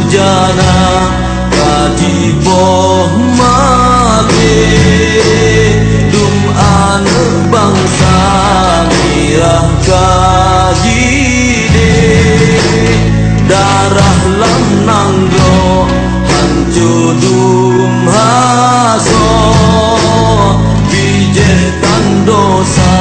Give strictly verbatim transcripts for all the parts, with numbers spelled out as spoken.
Jana ka jipoh maté, dum aneuk bansa mirah ka jidéh. Darah lam nanggroe hanco dum hasoe, bijéh tan dosa.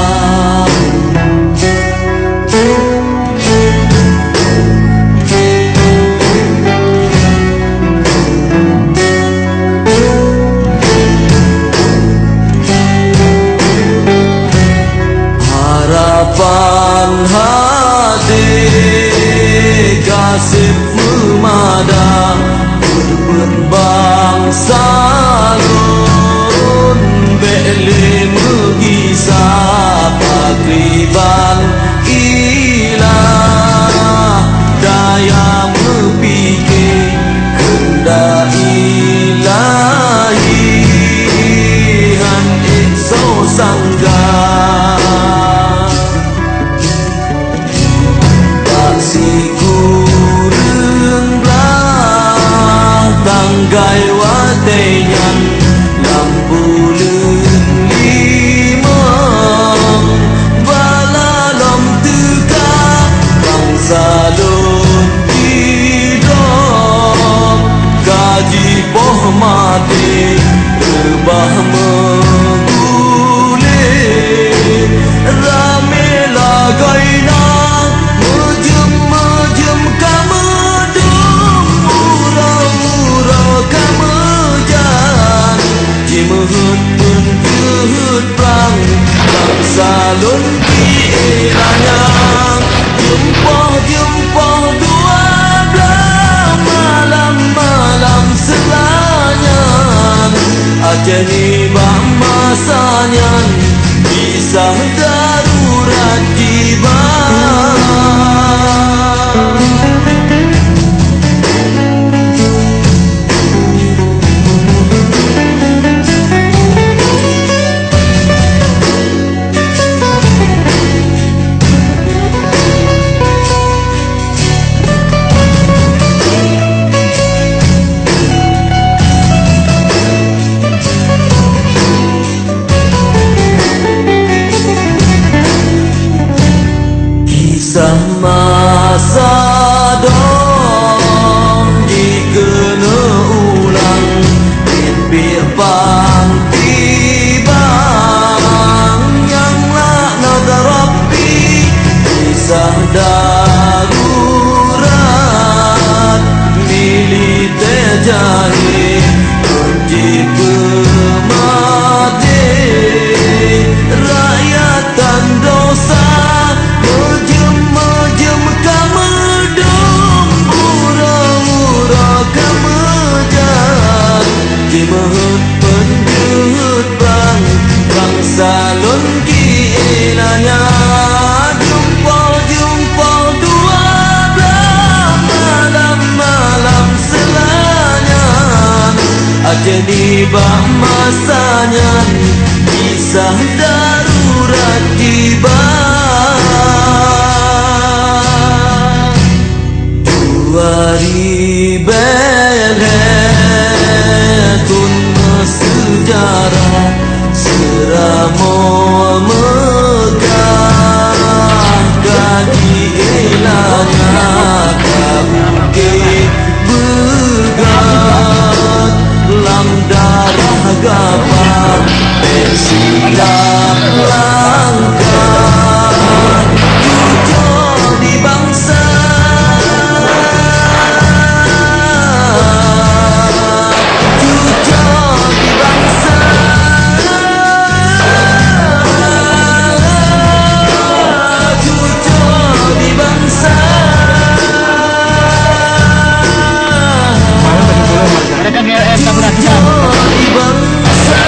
Harapan hati gasib meumada, peuet-peuet bansa lôn bék lé meugisa pakriban ilah daya meupike keundak Ilahi han ék soe sangga. Bak sikureueng blah tanggai watée nyan, lam buleuen limong bala lom teuka, bansa lôn sidroe ka jipoh maté. Reubah meuguléh ramé lagoina, meujeuem-meujeuem ka meudum, uroe-uroe ka meujan. Jimeuheuet peujeuet prang, bansa lôn di Iéla nyan. Jumpoh-jumpoh dua blah malam-malam seula nyan. Aceh nibak masa nyan kisah darurat kiban. Kisah masa dong jikeuneuk ulang, biet-biet banti bang nyang laknat Rabbi. Kisah darurat militée jahé, jipeumaté rakyat tan dosa. Meujeuem-meujeuem ka meudum, uroe-uroe ka meujan. Jimeuheuet peujeuet prang, bansa lôn di Iéla nyan. Jumpoh-jumpoh dua blah malam-malam seula nyan. Aceh nibak masa nyan kisah darurat kiban. Dua ribée lhée thon meuseujarah, seuramoe Meukah ka jiéla nyata, bukét beugat lam darah gata. Silap langkah cucoe di bansa, cucoe di bansa, cucoe di bansa, cucoe di bansa.